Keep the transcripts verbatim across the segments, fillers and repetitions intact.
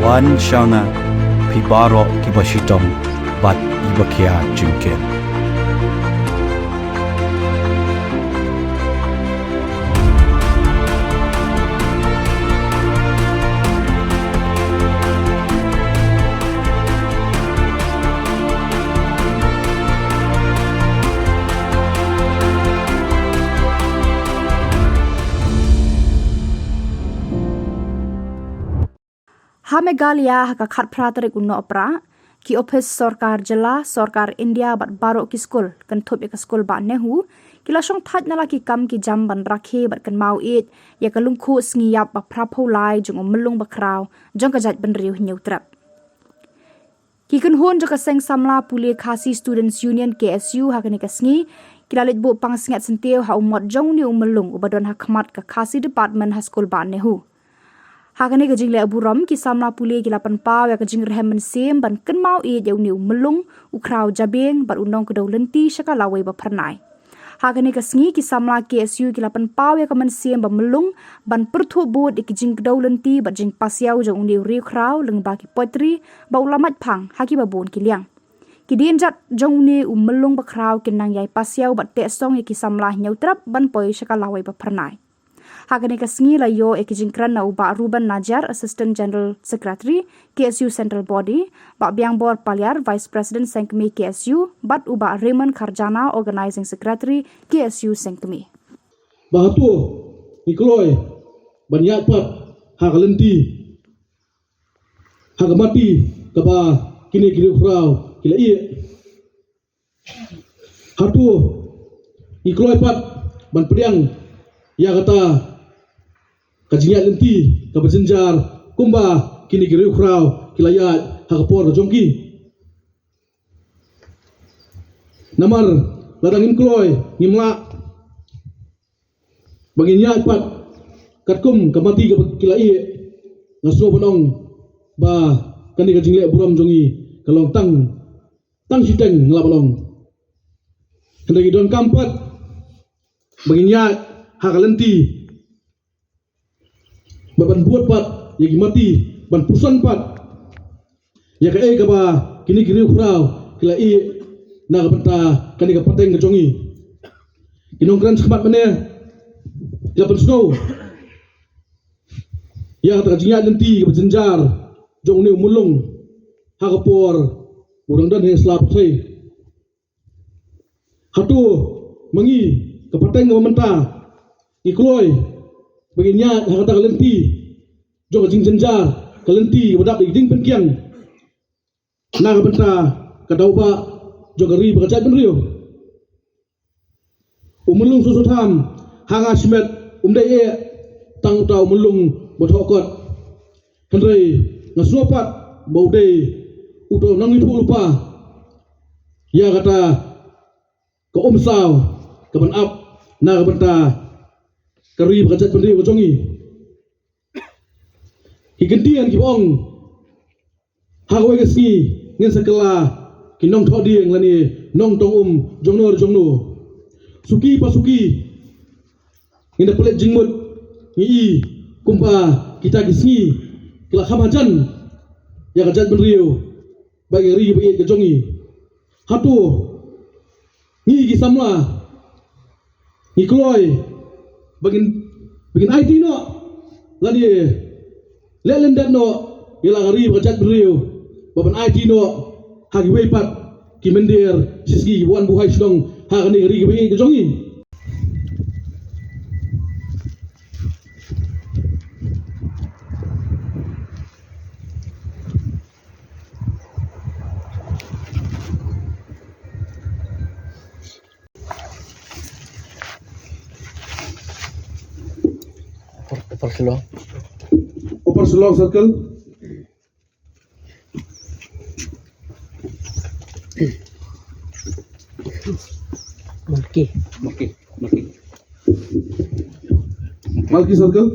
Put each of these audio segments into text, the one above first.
Wan sha nga, phi baroh kiba shitom bad kiba khia jingkit. Ha Meghalaya, ha ka khatphra tarik u Nohprah, ki ophis sorkar jylla, sorkar India bad baroh ki skul, kynthup ïa ka skul Bah NEHU, ki la shong thait na la ki kam ki jam ban rakhe bad kynmaw ïeit ïa ka lyngkhuh sngi ïap ba phraphew lai jong u Myllung Bakhraw jong ka jaitbynriew Hynñiewtrep. Ki kynhun jong ka seng samla pule Khasi Students Union, K S U, ha kane ka sngi ki la leit buh pansngiat syntiew ha u mot jong une u myllung uba don ha khmat ka Khasi Department ha skul Bah NEHU. Ha kane ka jingleh burom, ki samla pule ki la pynpaw ïa ka jingrhem mynsiem ban kynmaw ïeit ïa une u myllung, u khraw jabieng bad u nongkdew lynti sha ka lawei ba phyrnai. Ha kane ka sngi, ki samla K S U ki la pynpaw ïa ka mynsiem ba myllung ban pyrthuh bud ïa ki jingkdew lynti bad jingpasiaw jong une u riewkhraw lyngba ki poetry ba u la mait phang ha kiba bun ki liang. Ki dienjat jong une u Myllung Bakhraw kin nang ïai pasiaw bad teh song ïa ki samla Hynñiewtrep ban poi sha ka lawei ba phyrnai. Ha kane ka sngi la ïoh ïa ki jingkren na u Bah Reuben Najiar, Assistant General Secretary, K S U Central Body, Bah Biangbor Paliar, Vice President Sengkmie K S U, bad u Bah Raymond Kharjana, Organizing Secretary, K S U Sengkmie. Ba hato ngi kloi ban ïaid pat ha ka lynti, ha ka mati kaba kine ki riewkhraw ki la ïeh? Hato ngi kloi pat ban pdiang ïa kata ka jingïaid lynti kaba jynjar kumba kine ki riewkhraw ki la ïaid ha ka por ka jong ki? Namar lada ngim kloi, ngim lah ba ngin ïaid pat katkum ka mati kaba ki la ïeh, nga sngew ban ong ba kane ka jingleh burom jong ngi ka long tang, tang shiteng, nga lah ban ong. Hynrei ngi donkam pat ba ngin ïaid ha ka lynti, ba ban bud pat ïa ki mati, ban puson pat ïa kaei kaba kine ki riewkhraw ki la ïeh na ka bynta kane ka pateng ka jong ngi. Ki nongkren shakhmat mynne ki la pynsngew ïa kata ka jingïaid lynti kaba jynjar jong une u myllung ha ka por u dang don ha sla pyrthei. Hato ma ngi, ka pateng kaba mynta, ngi kloi ba ngin ïaid ha kata ka lynti jong ka jingjynjar, ka lynti kaba dap da ki jingpynkiang na ka bynta ka daw ba jong ka ri bad ka jaitbynriew? U myllung Soso Tham, ha nga shimet, um dei eh tang uta u myllung ba thoh kot. Hynrei nga sngew pat ba u dei uta u nongïathuhlypa ïa kata ka umsaw kaban ap na ka bynta ka ri bad ka jaitbynriew ka jong ngi. Ki kyntien kiba ong, ha kawei ka sngi ngin sa kylla ki nongthoh dieng lane nongtong um jongno re jongno. Suki pa suki ngin da pynleit jingmut, ngi i kumba kita ki sngi ki la kham hajan ïa ka jaitbynriew bad ïa ka ri baieit ka jong ngi. Hato ngi ki samla ngi kloi ba ngin, ba ngin aiti noh lane leh lyndet noh ïa la ka ri bad ka jaitbynriew, ba ban aiti noh ha kiwei pat ki mynder shisngi kiba wan buhai shnong ha kane ka ri kaba ïeit ka jong ngi? Upper, Upper Shillong. Upper Shillong Circle. Malki. Malki. Malki. Malki Circle.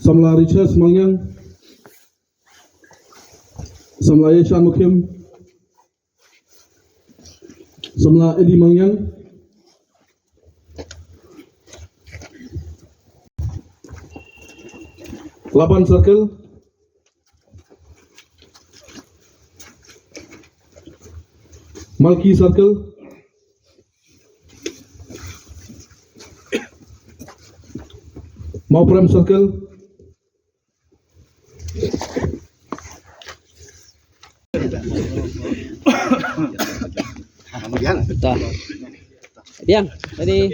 Samla Richard Mangyang. Samla Yeshan Mukhim. Samla Eddie Mangyang. Laban Circle. Malki Circle. Mawprem Circle. Biang, tadi.